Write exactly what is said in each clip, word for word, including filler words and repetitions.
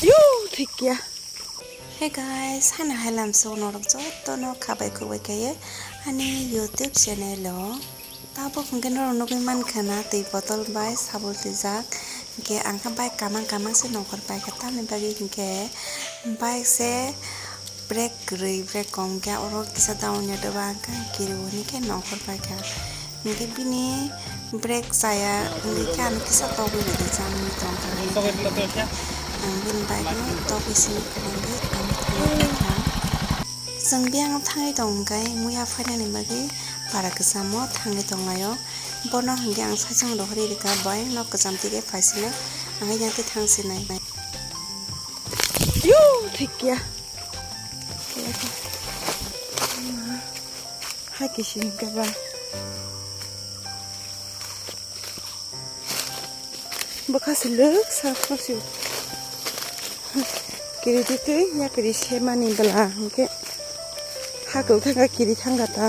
Yo, thikya. Hey guys, hana hai lamsok norok jotono khabai khukbai kaiye ani YouTube channel o. Tabuk hwnkhe norok nugwi mankha na twi bottle bai sabul twijak. Hwnkhe ang khe bike kamang kamang se nongkhor paikha, tamni bagwi hwnkhe bike se brake kwrwi, brake kom khe oro kisa down ya doba, ang khe kiriui hwnwi khe nongkhor paikha. Hwnkhe bini brake chaya wngwi khe ano kisa togwi rwdi, chamwi tongkha. Ang bini bike no togwi simi kwlwngwi ang thangwi paikha. Chwng biyang thangwi tong hwnkhe muya phainani bagwi para kwchamo thangwi tonglaio. Bono hwnkhe ang saichung rohorwi rwkha, boyang nok kwcham twi khe phaisinai, ang yang twi thangsinai. Yo, thikya. Hai kisi hwnkhe ba. Bwkha se lwk sa khorsi. Kiri twi twi ya kiri semani bwla hwnkhe. Hakhe thangkha kiri thangkha ta.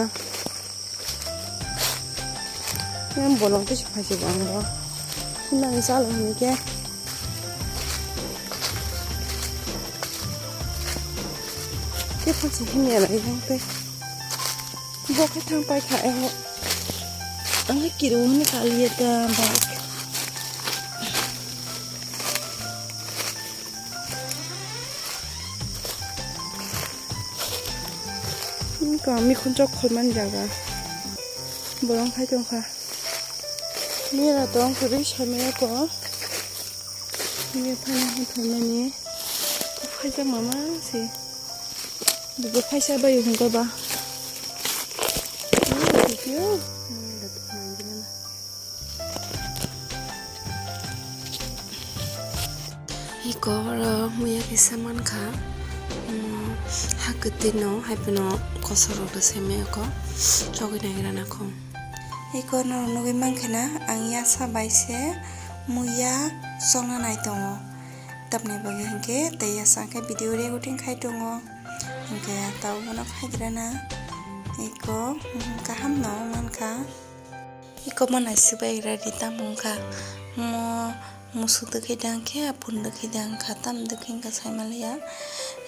Yang bolong twi se phai se bo ang bo. Himani chalo hwnkhe. Khe phai se himya bai yang tei. Bo khe thang paikha emo. Ang khe kiriui hwnwi kaliya ta bike. Wngkha mikhunjak khormani jaga. Borok hai tongkha. Mera tong kwrwi samaya ko. Mia phano hwn thangmani. Phaijak mama se. Bubo phaisa bai hwnkhe ba. Iko oro muya kisa mankha, omo ha kwtwi no hai phano kosoro rw se maya ko chogwi nagira nakhung. Iko norok nugwi mankha na ang yasa bai se muya chongna nai tongo, tamni bagwi hinkhe tei yasa khe video recording khai tongo, hinkhe tabuk bono khai gira na. Iko kaham no mankha. Iko ma naisik bai ira ri tamo wngkha. Mo musuk dwkhai dang khe, phun dwkhai dang kha, tam dwkhai wngkha sai manliya.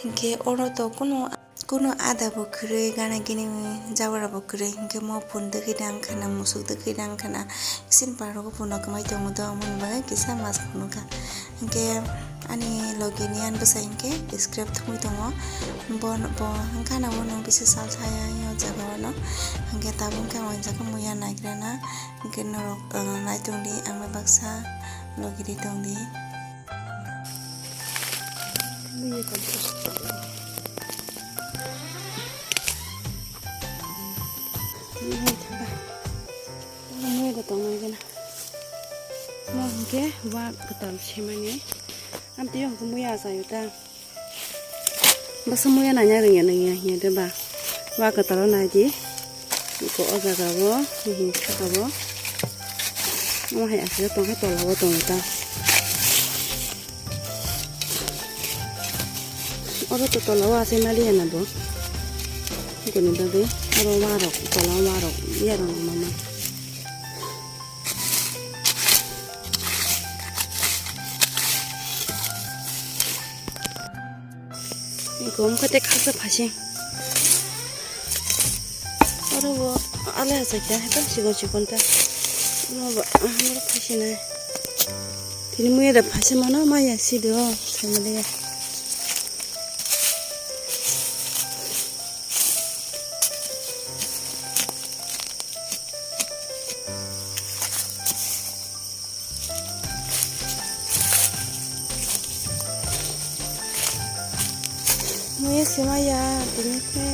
Hinkhe oro to kunu, kunu ada bo kwrwi, gana gini jabra bo kwrwi, hinkhe mo phun dwkhai dang kha na, musuk dwkhai dang kha na, sini parok phunuk kwmai tongo do, aboni bagwi kisa mas phunukha. Hinkhe ani logi ni ani bwsai hinkhe scrap thumwi tongo. Bo, bo wngkha na bono bisi sal saya o jaga o no. Hinkhe tabuk khe ang o jaga muya naikhe na. Hinkhe norok, ah, nai tongdi, ang bai baksa logi ri tongdi. Muya da tong nai gana. Mo hinkhe wa kwtal semani. Amtwi hinkhe muya achaio ta. Bwsa muya nanya rwngya nangya hiya de ba. Wa kwtalo nai di. Iko o jaga o, hihi saka o. Omo hai aswk tongkha tola o tongo ta. Oro to tola o aswk maliya na bo. Ikoni bagwi oro warok, tola o warok, yarok mama. Gom kate khaksa phasing. Oro bo ale hachai kha, ekdom chikon chikon ta. Oro bo, ah, oro phasinai. Tini muya da phasi mano, maya sido, saimaliya. Muya se maya, tini khe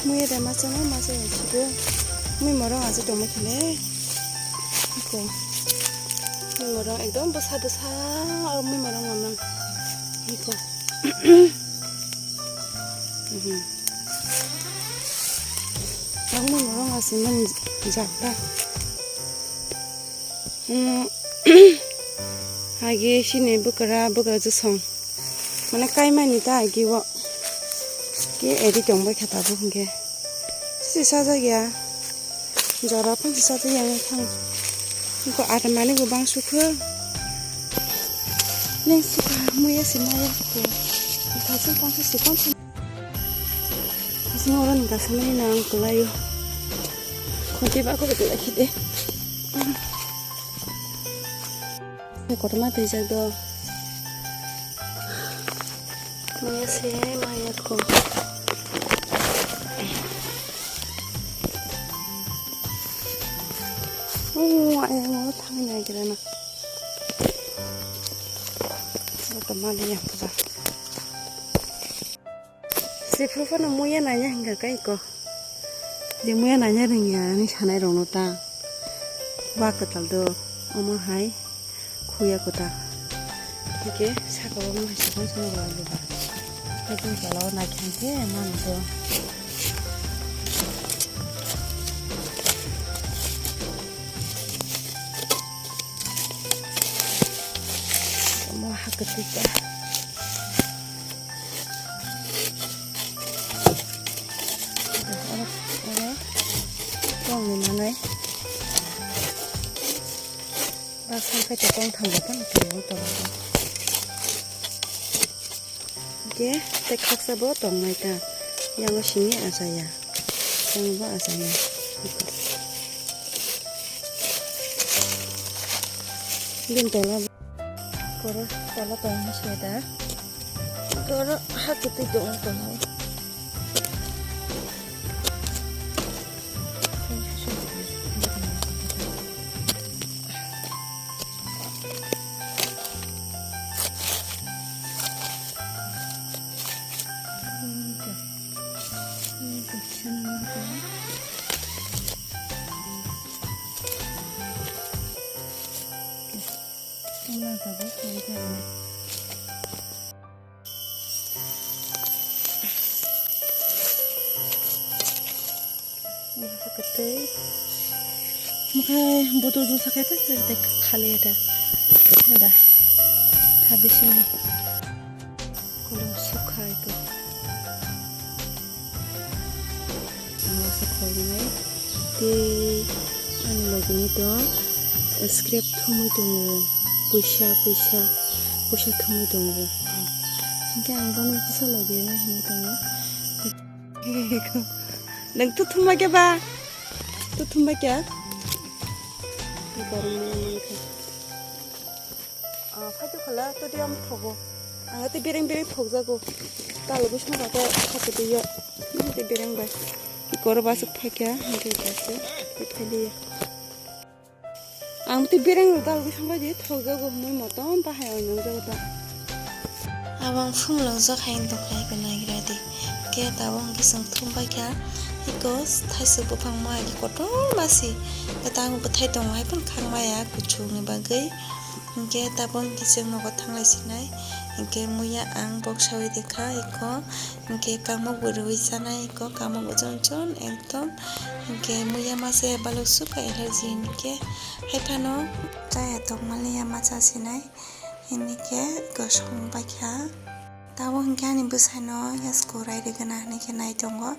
muya da masa ma masa ya sido. Mui morong aja tongma khele. Iko. Mui morong ekdom bwsa bwsa, o mui morong mamang. Iko. Mhm. Ang mui morong aja man jak da. Hmm. Agi sini bwkra, bwkra jusong. Mane kaimani ta agi o. Ke eri tongbai kha tabuk hinkhe. Sisi sajak ya. Jora phang si sajak ya wngkha. Wngkha ata mani bo bang sukha. Neng suka muya se maya ko. Kaisa kongsa se kongsa. Kaisa oro ni kasa mani na ang kulayo. Khonti ba ko betul lagi de. Kotorma twijak do. Maya se maya ko. Oh, ayang oro thangwi naigira na. Kotorma liya pura. Sifru phano muya nanya hingka kai ko. Je muya nanya ringya ani sanai rokno ta. Wa kwtal do omo hai khuya kwtal. Hingke saka o omo hai sakang sakang rok alu ba. Hai tong tola o naikhe hingke mano do. Omo ha kwtwi ta. Oro, oro tongni manai. Baksa khe tong tham bo phano twi o tong. Hingke tei khaksa bo tongnai ta. Yango simi achaya. Yango bo achaya. Bini tola. Koro tola tong swida. Koro ha kwtwi tong tong. Wngkha tabuk kari kari. Wngkha kwtwi. Mwkhai botol jusa khai phai phai tei khali eta. Ada. Habisini. Kolom sukha iko. Ang masa khornai tei ani logini to scrap thumwi tongo, puisa, puisa, puisa thumwi tongo. Hingke ang bono kisa logi na hinwi tongo. Nang tu thumba kya ba? Tu thumba kya? Ni kormo ni mankha. Ah, phai to khala, to diam thogo. Ang te bereng bereng thokjago. Talo bising ba ko khate diya. Te bereng bai. Ikoro basuk phakya, hingke ikase. Phai diya. Ang te bereng talo bising ba je thokjago, mui motom bahai oi nang jago ta. Abang phung lo jak hai dok lai ko nai gira di. Ke tabok hingke chwng thum bai kha, iko thaisuk buphang ma agi kotor masi. Ke tango bwthai tongo hai phano khang maya kuchuk ni bagwi. Hingke tabok hingke chwng nogo thanglai sinai. Hingke muya ang bok sawi de kha iko. Hingke kamok bo rwi sanai iko, kamok bo chon chon ekdom. Hingke muya mase balok sukha allergy hingke hai phano chaya tongmani ya ma cha sinai. Hini khe kosong bai kha. Tabuk hwnkhe ani bwsai no yasku rai rwgwna hinwi khe nai tongo.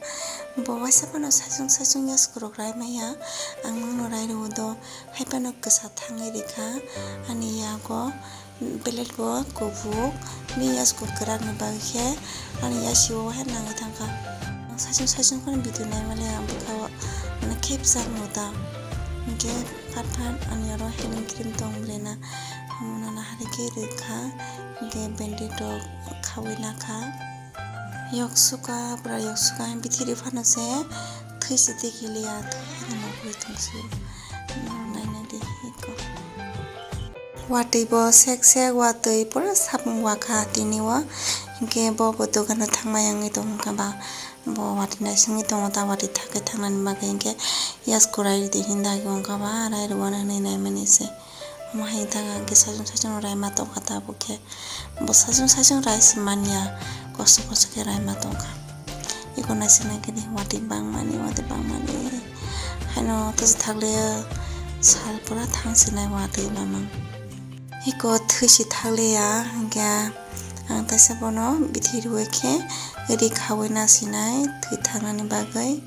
Bo waisa phano saichung saichung yasku rok rai maya. Ang nwng no rai rw do. Hai phano kwsa thangwi rwkha ani yago. Belai bo kubuk. Bini yasku kwrak ni bagwi khe ani yasi o hai nangwi thangkha. Saichung saichung phano video nai mani ang bwkha o. Mane khe bwsa nw ta. Hinkhe phat phat ani oro healing cream tong bwlai na. Omo no nahari khe rwkha, hinkhe bandage rok khaui nakha. Yok suka, pura yok suka, bithi rw phano se thwi se tigi liya, thwi phano nogwi tong su. Nai nai di, eko. Watwi bo sek sek watwi pura sapung wakha tini o, hinkhe bo bo dogano thangma yangwi tongkha ba, bo watwi naisingwi tongo ta, watwi thakhe thangnani bagwi hinkhe yasku rai rwdi hinwi dagi wngkha ba, rai rwano hinwi naimani se. Omo hai thang ang khe saichung saichung no raima tongkha tabuk khe. Bo saichung saichung rai se manya, kosto kosto khe raima tongkha. Eko naising naikhe di watwi bangmani, watwi bangmani. Haino tesa thakle sal pura thang sinai watwi mamang. Eko thwi si thakle ya, hinkhe ang teisa bono bithi rwi khe ri khaui na sinai thwi thangnani bagwi.